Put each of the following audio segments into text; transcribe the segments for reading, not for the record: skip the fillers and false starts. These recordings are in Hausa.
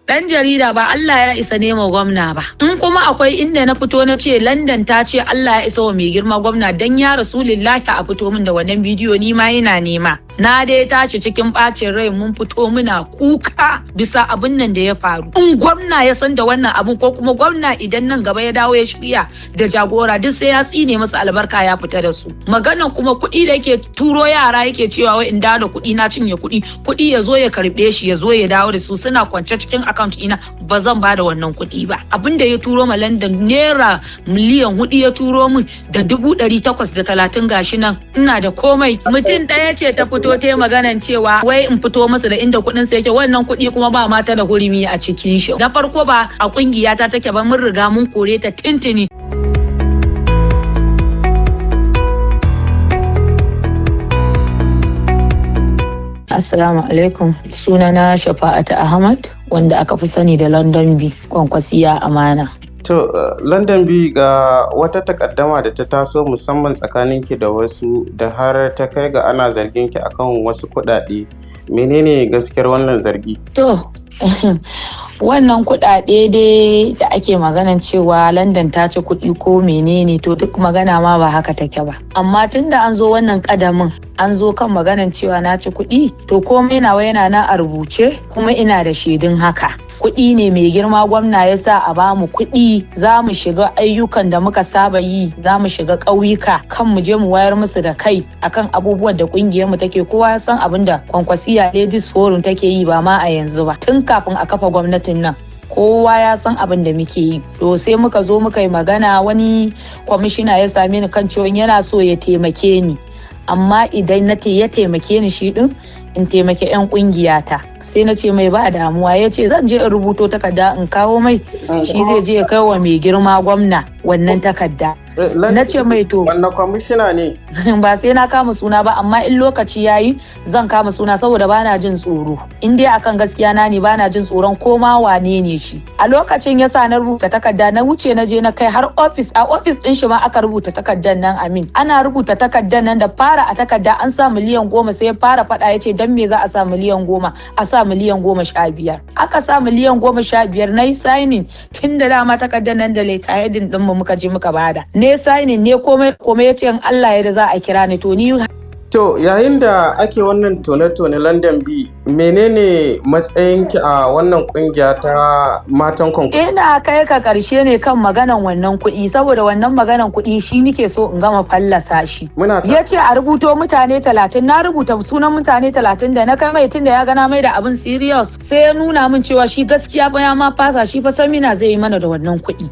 Dan jarida, ba Allah ya isa nema gwamna ba. In kuma akwai inda na fito na ce London ta ce Allah ya isa wa mai girma gwamna, dan ya Rasulillahi a fito min da wannan bidiyo, ni ma yana nema. Na dai tashi cikin bacin rai, mun fito muna kuka bisa abin nan da ya faru. In gwamna ya san da wannan abun, ko kuma gwamna idan nan gaba ya dawo ya shirya da jagora, duk sai ya tsine masa albarka ya fita da su. Maganan kuma kuɗi da yake turo yara, yake cewa wai in dawo da kuɗi, na cinye kuɗi, kuɗi ya zo ya karɓe shi, ya zo ya dawo da su, suna kwance cikin account ina, ba zan ba da wannan kuɗi ba. Abin da ya turo ma London, ₦4 miliyan ya turo min da 830,000, gashi nan ina da komai. Mutum ɗaya ce ta fito ta yi maganan cewa wai in fito masa da inda kuɗin sa yake. Wannan kuɗi kuma ba mata da hurumi a cikin shi. Na farko, ba a kungiya ta take ba, mun riga mun kore ta tintini. Assalamu alaikum. Sunana Shafa'atu Ahmad, wanda aka fi sani da London B, Kwankwasiya Amana. To, London B, ga wata takaddama da ta taso musamman tsakaninki da wasu da har ta kai ga ana zargin ki akan wasu kuɗaɗe. Menene gaskiyar wannan zargi? To, wannan kuɗaɗe dai da ake maganan cewa London ta ci kuɗi ko menene, to duk magana ma ba haka take ba. Amma tun da an zo wannan ƙadamin, an zo kan maganan cewa na ci kuɗi, to komai nawa yana nan a rubuce, kuma ina da shaidun haka. Kuɗi ne mai girma gwamna ya sa a bamu kuɗi, za mu shiga ayyukan da muka saba yi, za mu shiga ƙauyuka kan mu je mu wayar musu da kai akan abubuwan da ƙungiyar mu take. Kowa ya san abin da Kwankwasiya Ladies Forum take yi, ba ma a yanzu ba, tun kafin a kafa gwamnatin nan kowa ya san abin da muke yi. To, sai muka zo muka yi magana, wani kwamishina ya same ni kan cewa yana so ya taimake ni, amma idan na ya taimake ni, shi din in taimake 'yan kungiyata. Sai na ce mai ba damuwa. Ya ce zan je in rubuto takarda in kawo mai, shi zai je ya kai wa mai girma gwamna wannan takarda. Na ce mai to. Wannan kwamishina ne? Ba sai na kama suna ba, amma in lokaci yayi zan kama suna, saboda bana jin tsoro. In dai akan gaskiya na ne, bana jin tsoron ko ma wane ne shi. A lokacin yasa na rubuta takarda, na wuce na je na kai har office. A office din shi ma aka rubuta takardar nan. Amin, ana rubuta takardar nan, da fara a takarda an sa 10 miliyan, sai ya fara faɗa, ya ce dan me za a sa 10 miliyan, a sa 15 miliyan. Aka sa 15 miliyan, na yi signing, tun da dama takardar nan da letterheading din mu muka je muka bada. Ne signing ne, komai komai, ya ce in Allah ya da za a kira ni. To, ni To, yayin da ake wannan tone-tone, London B, menene matsayinki a wannan kungiya ta matan Kwankwaso? Ina kai ka karshe ne kan maganan wannan kuɗi, saboda wannan maganan kuɗi shi nike so in gama fallasa shi. Muna ta Ya ce a rubuto mutane 30, na rubuta sunan mutane 30 da na kai mai. Tun da ya gana mai da abin serious, sai ya nuna min cewa shi gaskiya fa ya ma fasa, shi fa seminar zai yi mana da wannan kuɗi.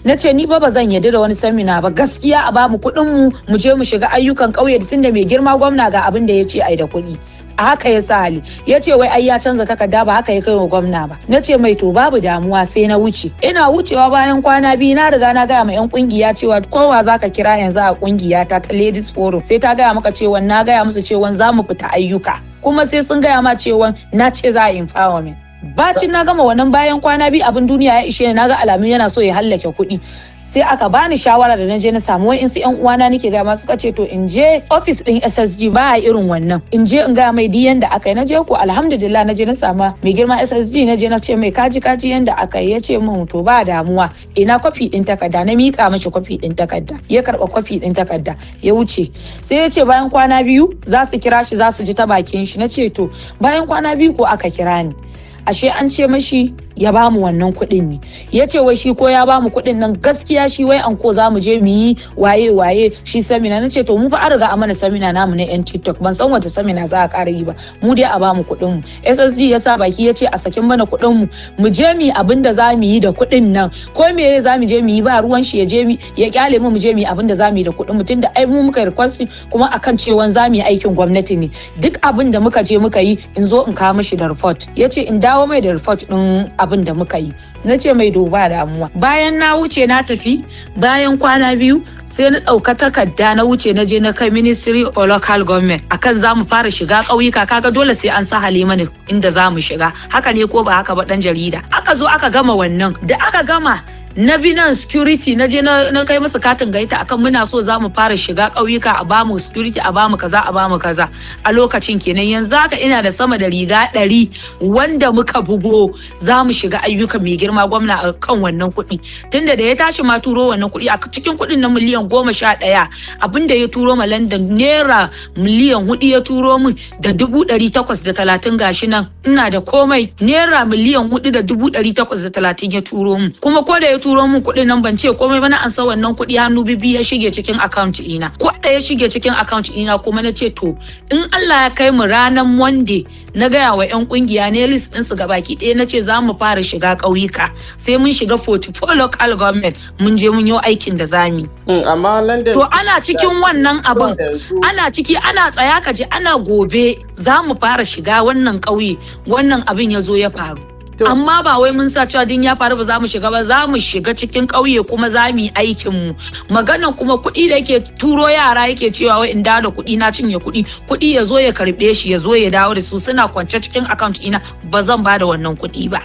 Na ce ni fa ba zan yarda da wani seminar ba, gaskiya a bamu kuɗin mu, mu je mu shiga ayyukan ƙauye, da tunda mai girma gwamna ga abin da ya ce ai da kuɗi. A haka ya sa hali, ya ce wai ai ya canza takarda, ba haka ya kai wa gwamna ba. Na ce mai to, babu damuwa, sai na wuce. Ina wucewa, bayan kwana 2, na riga na gaya ma yan kungiya cewa kowa zaka kira yanzu a kungiya ta ta Ladies Forum, sai ta gaya maka cewa na gaya musu cewa za mu fita ayyuka, kuma sai sun gaya ma cewa na ce za a empowerment. Bacin na gama wannan, bayan kwana 2, abin duniya ya ishe ni, na ga alamun yana so ya hallake kuɗi, sai aka bani shawara da na je na samu wa'insu yan uwana, nake gaya masu, suka ce to in je office din SSG, ba a irin wannan, in je in gaya mai duk yanda aka yi. Na je ko, alhamdulillah, na je na sama mai girma SSG, na je na ce mai kaji kaji yanda aka yi. Ya ce min to, ba damuwa, ina kwafi din takarda? Na mika mashi kwafi din takarda, ya karba kwafi din takarda ya wuce. Sai ya ce bayan kwana 2 za su kira shi, za su ji ta bakin shi. Na ce to. Bayan kwana 2 ko aka kira ni, ashe an ce mashi ya bamu wannan kuɗin ne. Ya ce wai shi ko ya bamu kuɗin nan, gaskiya shi wai anko za mu je mu yi waye waye shi seminar. Na ce to, mu fa an riga a mana seminar namu na yan TikTok, ban san wata seminar za a ƙara yi ba, mu dai a bamu kuɗin mu. SSG ya sa baki, ya ce a sakin mana kuɗin mu, mu je mu yi abin da za mu yi da kuɗin nan, ko me za mu je mu yi ba ruwan shi, ya je mu ya kyale mu, mu je mu yi abin da za mu yi da kuɗin mu, tunda ai mu muka request, kuma akan cewa za mu yi aikin gwamnati ne. Duk abin da muka je muka yi, in zo in kawo mishi da report. Ya ce in dawo mai da report din abin da muka yi. Na ce mai duba damuwa. Bayan na wuce na tafi, bayan kwana 2 sai na ɗauka takarda, na wuce na je na kai Ministry of Local Government akan za mu fara shiga ƙauyuka. Kaga dole sai an sahale mana inda za mu shiga, haka ne ko ba haka ba, ɗan jarida? Aka zo aka gama wannan. Da aka gama, Na bi nan security, na je na kai musu katin gaita akan muna so za mu fara shiga ƙauyuka, a bamu security, a bamu kaza, a bamu kaza. A lokacin kenan. Yanzu haka ina da sama da riga 100 wanda muka bugo za mu shiga ayyukan mai girma gwamna a kan wannan kuɗi. Tunda da ya tashi ma turo wannan kuɗi, a cikin kuɗin na miliyan 11, abinda ya turo ma London naira miliyan 4 ya turo min da 830,000. Gashi nan ina da komai, naira 4,830,000 ya turo min. Kuma ko da ya turo min kuɗin nan, ban ce komai ba, na ansa wannan kuɗi hannu bibi, ya shige cikin account ina. Ko da ya shige cikin account ina kuma, na ce to, in Allah ya kai mu ranar Monday, na gaya wa 'yan kungiya ne list ɗinsu gabaki ɗaya, na ce za mu fara shiga ƙauyuka, sai mun shiga 44 local government, mun je mun yi aikin da zamu. Amma London To ana cikin wannan abin, ana ciki, ana tsaya ka je, ana gobe za mu fara shiga wannan ƙauye, wannan abin ya zo ya faru. Amma ba wai mun sa cewa din ya faru ba za mu shiga ba. Za mu shiga cikin ƙauye kuma za mu yi aikin mu. Maganan kuma kuɗi da yake turo yara, yake cewa wai in dawo da kuɗi, na cinye kuɗi, kuɗi ya zo ya karɓe shi, ya zo ya dawo da su, suna kwance cikin account ina, ba zan ba da wannan kuɗi ba.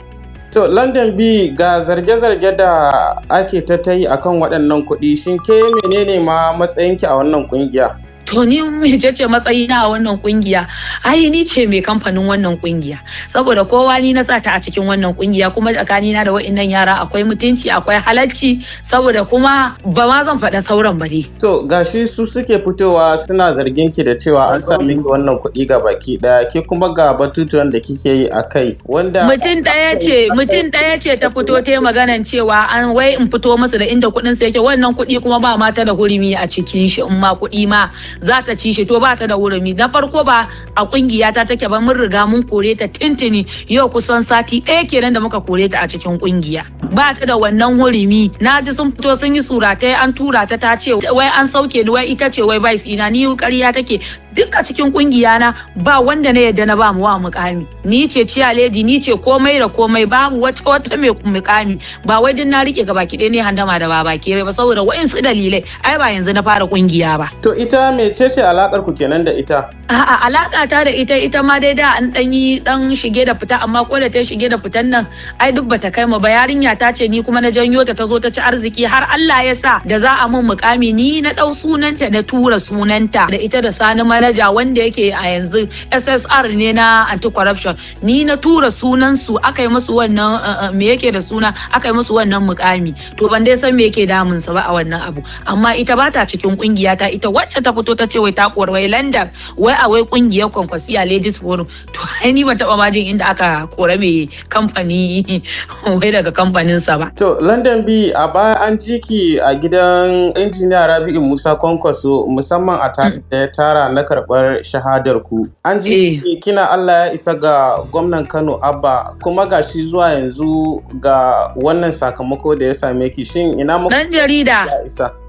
To London B, ga zarge-zarge da ake ta yi akan waɗannan kuɗi, shin ke menene ma matsayinki a wannan kungiya? To ni mecece matsayina a wannan kungiya? Ai ni ce mai kamfanin wannan kungiya, saboda kowa ni na sa ta a cikin wannan kungiya. Kuma tsakanina da wa'annan yara akwai mutunci, akwai halacci, saboda kuma ba ma zan faɗa sauran ba dai. To gashi su suke fitowa suna zargin ki da cewa an sa miki wannan kuɗi ga baki ɗaya, ke kuma ga batutuwan da kike yi a kai wanda Mutum ɗaya ce ta fito ta maganan cewa an wai in fito musu da inda kuɗin su yake. Wannan kuɗi kuma ba mata da hurumi a cikin shi. In ma kuɗi ma za ta ci shi, to ba ta da hurumi. Na farko, ba a kungiya ta take ba, mun riga mun kore ta tintini. Yau kusan sati ɗaya kenan da muka kore ta a cikin kungiya. Ba ta da wannan hurumi. Na ji sun fito sun yi suratai, an tura ta, ta ce wai an sauke ni, wai ita ce wai vice ina. Ni ƙarya take. Duk a cikin kungiya na ba wanda na yadda na ba mu wa mukami. Ni ce chair lady, ni ce komai da komai, babu wata mai mukami. Ba wai din na rike gaba ki ne handama da baba kere ba, saboda wa'insu dalilai. Ai ba yanzu na fara kungiya ba. To ita mecece alakar ku kenan da ita? A'a, alaka ta da ita, ita ma dai da an dan yi dan shige da fita, amma ko da ta shige da fitan nan, ai duk bata kai mu ba. Yarinya ta ce, ni kuma na janyo ta, ta zo ta ci arziki, har Allah ya sa da za a mun mukami, ni na dau sunanta, na tura sunanta da ita da Sani Manaja, wanda yake a yanzu SSR ne na anti corruption. Ni na tura sunan su, aka yi musu wannan, me yake da suna, aka yi musu wannan mukami. To ban dai san me yake damun su ba a wannan abu, amma ita ba ta cikin kungiya ta. Ita wacce ta fito ta ce wai ta wai London, wai a wai kungiyar Kwankwasiya Ladies Forum, to ai ni ban taba ma jin inda aka kore mai kamfani wai daga kamfanin sa ba. To London B, a baya an ji ki a gidan injiniya Rabi'u Musa Kwankwaso, musamman a da ya tara na karɓar shahadar ku. An ji kina Allah ya isa ga gwamnan Kano Abba, kuma gashi zuwa yanzu ga wannan sakamako da ya same ki, shin ina muka Dan jarida,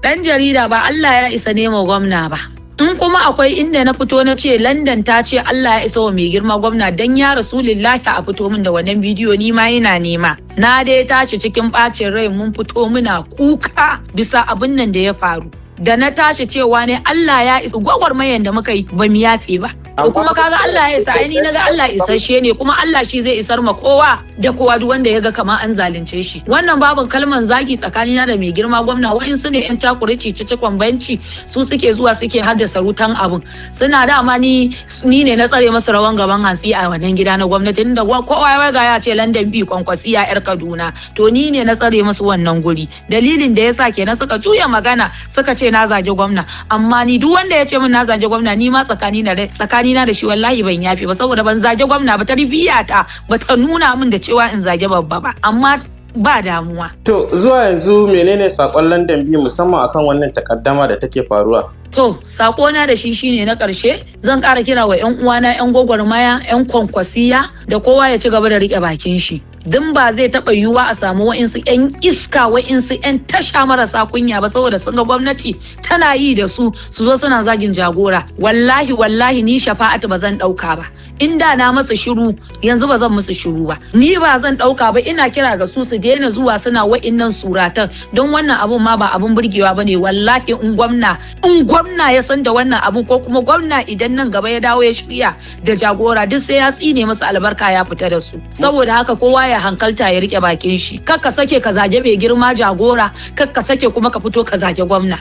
dan jarida, ba Allah ya isa nema gwamna ba. In kuma akwai inda na fito na ce London ta ce Allah ya isa wa mai girma gwamna, dan ya rasulillahi a fito min da wannan bidiyo, ni ma yana nema. Na dai tashi cikin bacin rai, mun fito muna kuka bisa abin nan da ya faru. Da na tashi cewa ne Allah ya isa, gwagwarmayan da muka yi ba mu yafe ba. To kuma kaga Allah ya isa, ai ni naga Allah isasshe ne, kuma Allah shi zai isar ma kowa da kowa, duk wanda ya ga kamar an zalunce shi. Wannan babin kalman zagi tsakanina da mai girma gwamna, wa'insu ne yan cakurici cicikon benci, su suke zuwa suke haddasa rutan abun. Suna dama ni ne na tsare masu rawan gaban hantsi a wannan gida na gwamnati, inda kowa ya ga ya ce London B Kwankwasiya yar Kaduna. To ni ne na tsare masu wannan guri. Dalilin da yasa kenan suka juya magana suka ce na zage gwamna. Amma ni duk wanda ya ce min na zage gwamna, ni ma tsakanina da shi wallahi ban yafe ba, saboda ban zage gwamna ba. Tarbiyya ta bata nuna min da cewa in zage babba ba, amma ba damuwa. To zuwa yanzu menene sakon London B musamman akan wannan takaddama da take faruwa? To, sakona da shi shine na ƙarshe, zan ƙara kira wa 'yan uwana 'yan gwagwarmaya, 'yan Kwankwasiya, da kowa ya ci gaba da riƙe bakin shi. Dun ba zai taɓa yiwuwa a samu wa'insu 'yan iska, wa'insu 'yan tasha marasa kunya ba, saboda sun ga gwamnati tana yi da su, su zo suna zagin jagora. Wallahi wallahi ni Shafa'atu ba zan ɗauka ba. Inda na masa shiru, yanzu ba zan musu shiru ba. Ni ba zan ɗauka ba. Ina kira ga su su daina zuwa suna wa'innan suratan, don wannan abun ma ba abun burgewa ba ne. Wallahi in gwamna ya san da wannan abun, ko kuma gwamna idan nan gaba ya dawo ya shirya da jagora, duk sai ya tsine masa albarka ya fita da su. Saboda haka kowa ya ya hankalta ya rike bakin shi. Kar ka sake ka zage mai girma jagora, kar ka sake kuma ka fito ka zage gwamna.